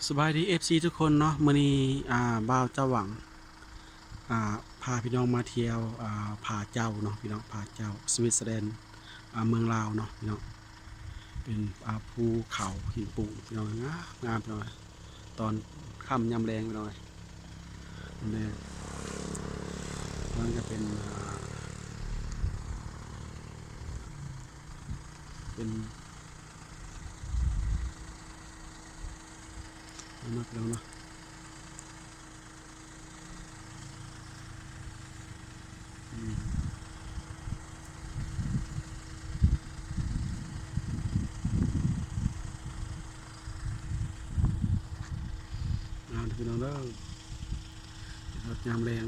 ສະບາຍດີ ເອັຟຊີ ທຸກຄົນເນາະ, ມື້ນີ້ ອ່າ ບ່າວເຈົ້າຫວັງ ອ່າ ພາພີ່ນ້ອງມາທ່ຽວ ອ່າ ຜາເຈົ້າເນາະ ພີ່ນ້ອງ, ຜາເຈົ້າ ສະວິດເຊີແລນ ອ່າ ເມືອງລາວເນາະ ພີ່ນ້ອງ. ເປັນ ອ່າ ພູເຂົາຫີນປູນ ພີ່ນ້ອງ, ງາມ ງາມ ພີ່ນ້ອງ. ຕອນຄ່ຳຍາມແລງ ພີ່ນ້ອງເອີຍ, ຍາມແລງ. ນັ້ນກໍເປັນ ອ່າ ເປັນ ເນາະ ພີ່ນ້ອງເນາະ. ອືມ ງາມເດີພີ່ນ້ອງເດີ, ຍາມແລງ.